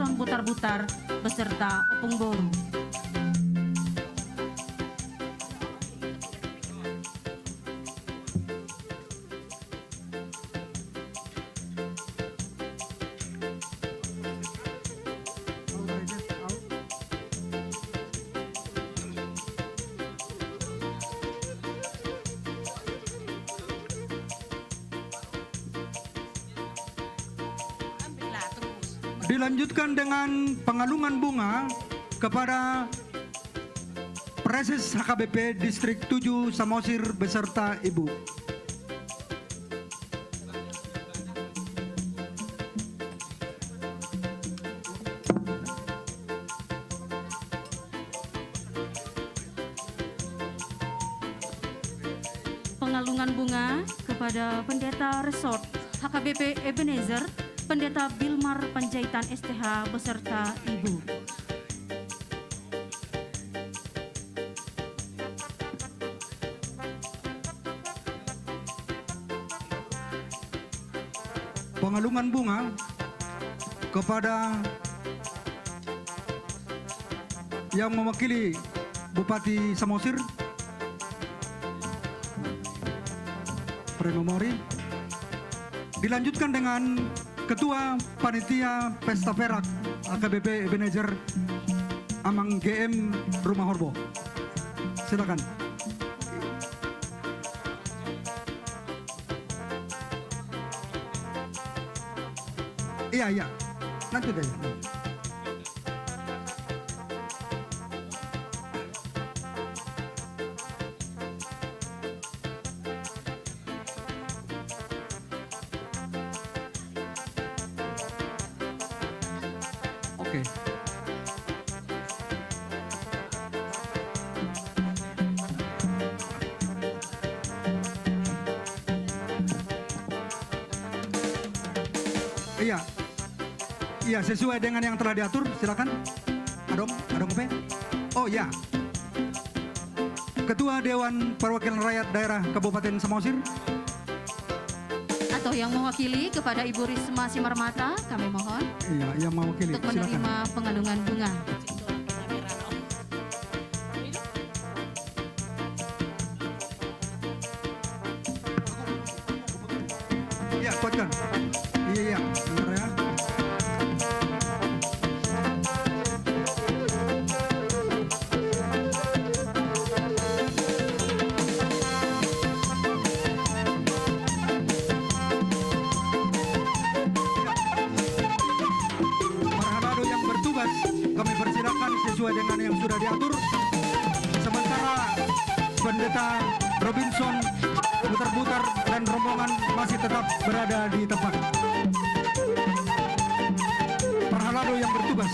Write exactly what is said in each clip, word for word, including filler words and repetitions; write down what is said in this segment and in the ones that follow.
Butar-butar beserta Opung Boru. Dilanjutkan dengan pengalungan bunga kepada Praeses H K B P Distrik tujuh Samosir beserta Ibu. Pengalungan bunga kepada Pendeta Resort H K B P Ebenezer, Pendeta Bilmar Panjaitan S T H beserta Ibu. Pengalungan bunga kepada yang mewakili Bupati Samosir, Prima Mori. Dilanjutkan dengan Ketua Panitia Pesta Perak H K B P Ebenezer, Amang G M Rumahorbo. Silakan. Iya, iya. Nanti deh. Oke. Iya. Iya, sesuai dengan yang telah diatur, silakan. Adong, adong pe. Oh, iya. Ketua Dewan Perwakilan Rakyat Daerah Kabupaten Samosir. Atau yang mewakili kepada Ibu Risma Simarmata, kami mohon. Iya, yang mewakili, silakan. Untuk menerima pengalungan bunga. Iya, kuatkan. Iya, iya, benar ya. Para halado yang bertugas, kami persilakan sesuai dengan yang sudah diatur. Sementara Pendeta Robinson Butarbutar dan rombongan masih tetap berada di tempat. Para halado yang bertugas.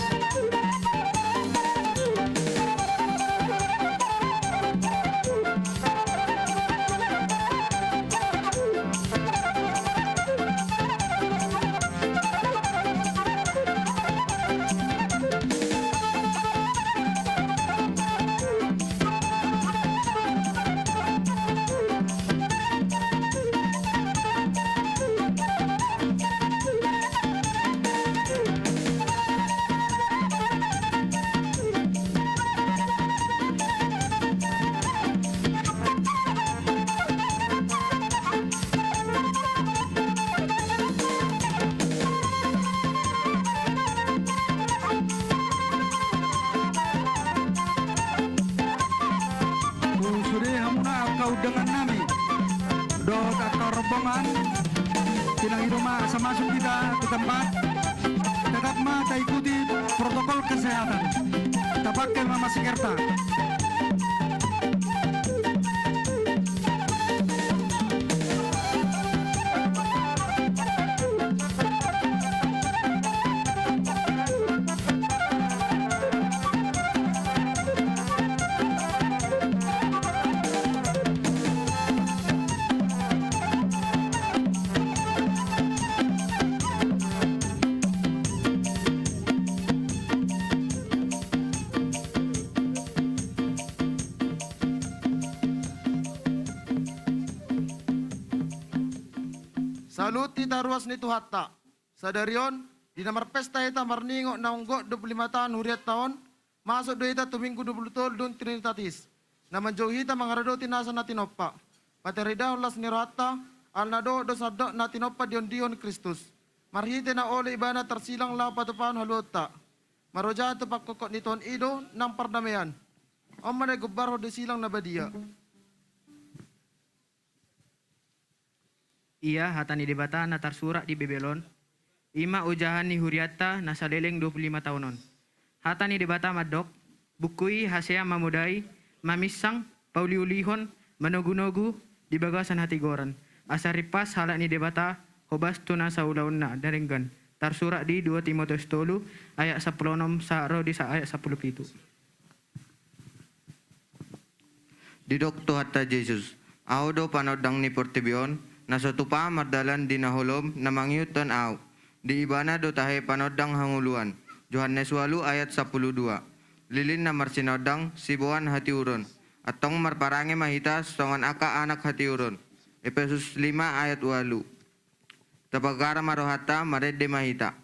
Sude hamuna angka undangan nami dohot angka rombongan, pinangido ma asa masuk hita tu tempat. Tetap ma taikuti protokol kesehatan. Tapake ma maskerta. Salut hita ruas ni Tuhanta. Sadari on, Di na marpesta hita marningot naung gok dua pulu lima taon hurianta on, masuk do hita tu Minggu dua pulu tolu dung Trinitatis, na manjou hita mangaradoti nasa na tinompa. Pataridahon las ni rohanta, ala na dohot do sandok na tinompa diondihon Kristus. Marhite na olo ibana tarsilang laho patupahon haluaonta. Marojahan tu pangkophop ni Tuhan i do nang pardamean. On ma na digombarhon di silang na badia. Ia hata ni Debata na tarsurat di Bibel on, i ma ojahan ni hurianta na saleleng dua pulu lima taon on. Hata ni Debata mandok, buku i hasea mamodai, maminsang, pauliulihon, manogunogu, di bagasan hatigoran. Asa rimpas halak ni Debata, hobas tu nasa ulaonna na denggan. Tarsurat di dua Timoteus tolu, ayat sampulu onom, sahat ro di sa-, ayat sampulu pitu. Didok Tuhanta Jesus, Ahu do panondang ni portibi on, na so tupa mardalan di na holom na mangihuthon Ahu. Di Ibana do tahe panondang hangoluan. Johannes ualu ayat sampulu dua. Lilin na marsinondang, siboan hatiuron. Antong marparange ma hita songon angka anak hatiuron. Epesus lima ayat ualu. Tapagara ma rohanta, marende ma hita.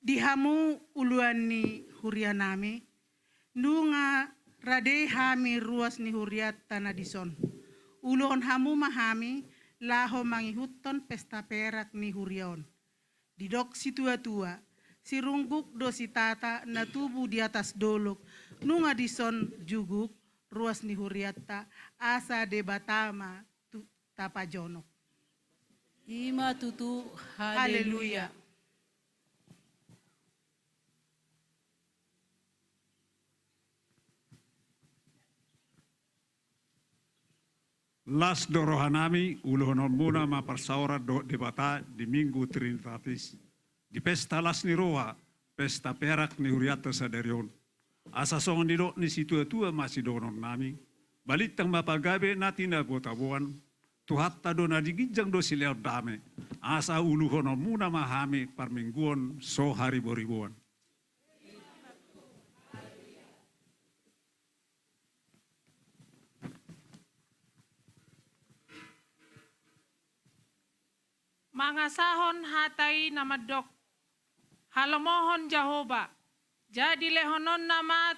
Di hamu uluan ni hurianami, nunga rade hami ruas ni hurianta na dison. Uluhon hamu ma hami laho mangihuthon pesta perak ni huria on. Didok situatua, sirungkuk do sitata na tubu di atas dolok, nunga dison juguk ruas ni hurianta, asa Debata ma tu-, tapajonok. I ma tutu. Haleluya. Haleluya. Las do rohanami, uluhononmuna ma parsaoran dohot Debata di Minggu Trinitatis, di pesta las ni roha, pesta perak ni hurianta sadari on. Asa songon nidok ni situatua ma sidohononnami, balintang ma pagabe na tinabotaboan, Tuhanta do na di ginjang do silehon dame, asa uluhononmuna ma hami parmingguon so hariboriboan. Mangasahon hata i na mandok, halomohon Jahowa, jadi lehononna ma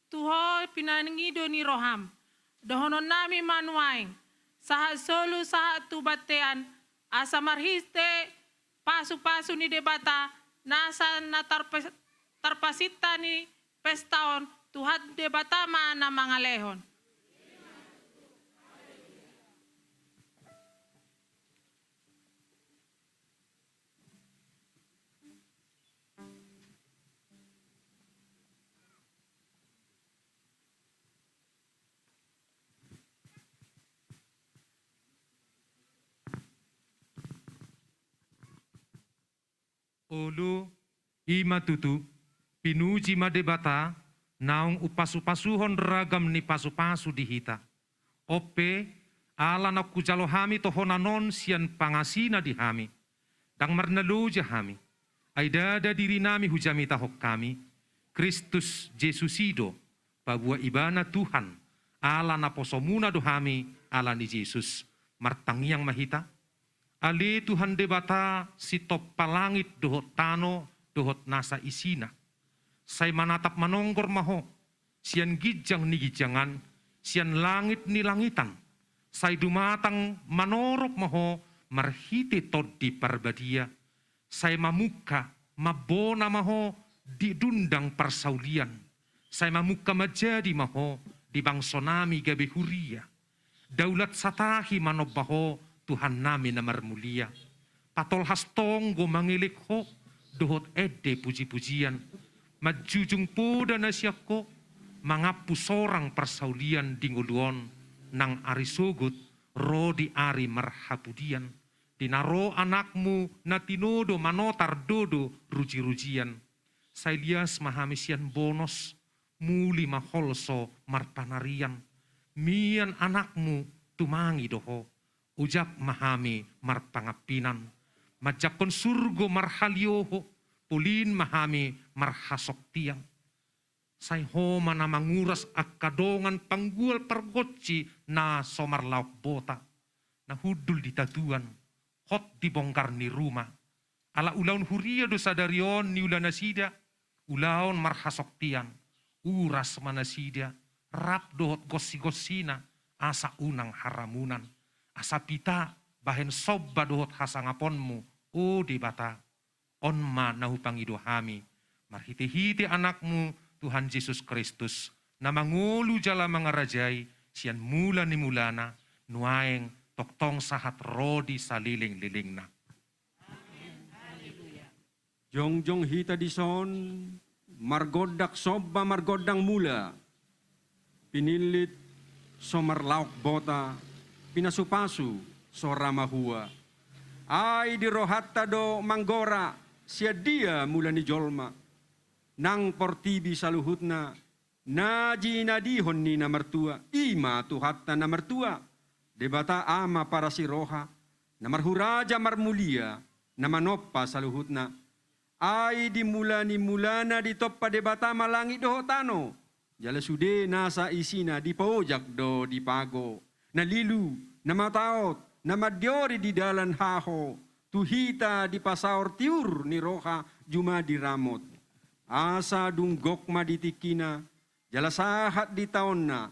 tu ho pinangido ni roham. Dohononnami ma nuaeng, sahat solu sahat tu bontean, asa marhite pasupasu ni Debata, nasa na tarpe-, tarpasinta ni pesta on, Tuhan Debata ma na mangalehon. Olo, i ma tutu, pinuji ma Debata, naung umpasupasuhon ragam ni pasupasu di hita. On pe, ala naung hujalo hami tohonan on sian pangasina di hami. Ndang marnaloja hami, ai ndada dirinami hujamitahon hami, Kristus Jesus i do, paboa Ibana Tuhan, ala naposomuna do hami, ala ni Jesus. Martangiang ma hita. Ale Tuhan Debata, sitompa langit dohot tano, dohot nasa isina. Sai manatap manonggor ma Ho, sian ginjang ni ginjangan, sian langit ni langitan, sai dumatang manorop ma ho marhite Tondi Parbadia, sai mamungka, mambona ma ho di dundang parsaulian, sai mamungka manjadi ma ho di bangsonami gabe huria. Daulat satahi manomba ho, Tuhannami na marmulia. Patolhas tonggo mangelek ho, dohot ende pujipujian. Manjujung poda na sian ho, mangampu sorang parsaulian di ngolu on, nang ari sogot, ro di ari marhapudian. Di na ro anakmu na tinodo manotar dodo rujirujian. Sai lias ma hami sian bonos, muli ma holso marpanarian. Mian anakmu tumangi do ho, ojak ma hami marpangampinan. Manjangkon surgo marhalioho, polin ma hami marhasoktian. Sai ho ma na manguras angka dongan panggual pargonsi na so marlaok bota, na hundul di tatuan, hot di bonggar ni ruma. Ala ulaon huria do sadari on niula nasida, ulaon marhasoktian, uras ma nasida, rap dohot gonsigonsina, asa unang haramunan. Asa pita bahen somba dohot hasangaponmu, o Debata. On ma na hupangido hami, marhitehite Anakmu, Tuhan Jesus Kristus, na mangolu jala mangarajai sian mula ni mulana, nuaeng tongtong sahat ro di salelenglelengna. Jongjong hita dison, margondang somba margondang mula. Pinillit so marlaok bota, pinasupasu so ra mahua. Ai di rohanta do manggora, sian dia mula ni jolma. Nang portibi saluhutna, na jinadihon ni na martua, i ma Tuhanta na martua. Debata Ama parasiroha, na marhuraja marmulia, na manompa saluhutna. Ai di mula ni mulana ditompa Debata ma langit dohot tano. Jala sude nasa isina dipaojak do dipago. Na lilu, na mataot, na mandiori di dalan haho. Tu hita dipasaor tiur ni roha jumadi ramot. Asa dung gok ma di tingkina, jala sahat di taonna,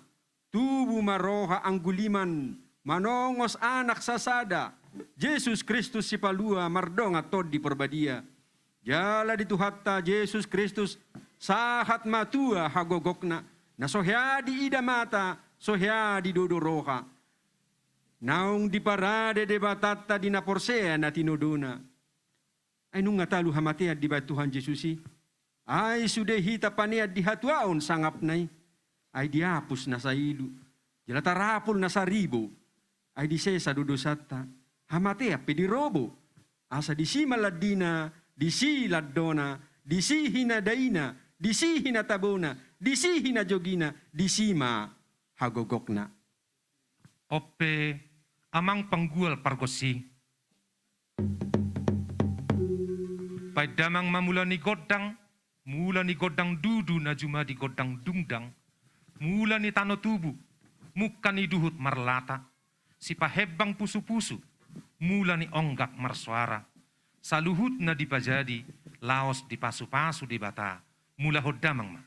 tubu ma roha angguliman, manongos Anak sasada, Jesus Kristus Sipalua mardongan Tondi Parbadia. Jala di Tuhanta Jesus Kristus sahat ma tua hagogokna, na so hea diida mata, so hea didodo roha. Naung diparade Debatanta di na porsea na tinodona. Ai nunga talu hamatean dibahen Tuhan Jesus i. Ai sude hita panean di hatuaon sangapna i. Ai diapus na sailu. Jala tarapul na saribo. Ai disesa do dosanta. Hamatean pe dirobo. Asa disi ma landina, disi landona, disi hinadaina, disi hinatabona, disi hinajogina, disi ma hagogokna. On pe, amang panggual pargonsi. Bahen damang ma mula ni gondang, mula ni gondang dudu na jumadi gondang dungdang, mula ni tano tubu, mungka ni duhut marlata, sipahembang pusupusu, mula ni onggak marsoara, saluhutna dipajadi, laos dipasupasu Debata, mulahon damang ma.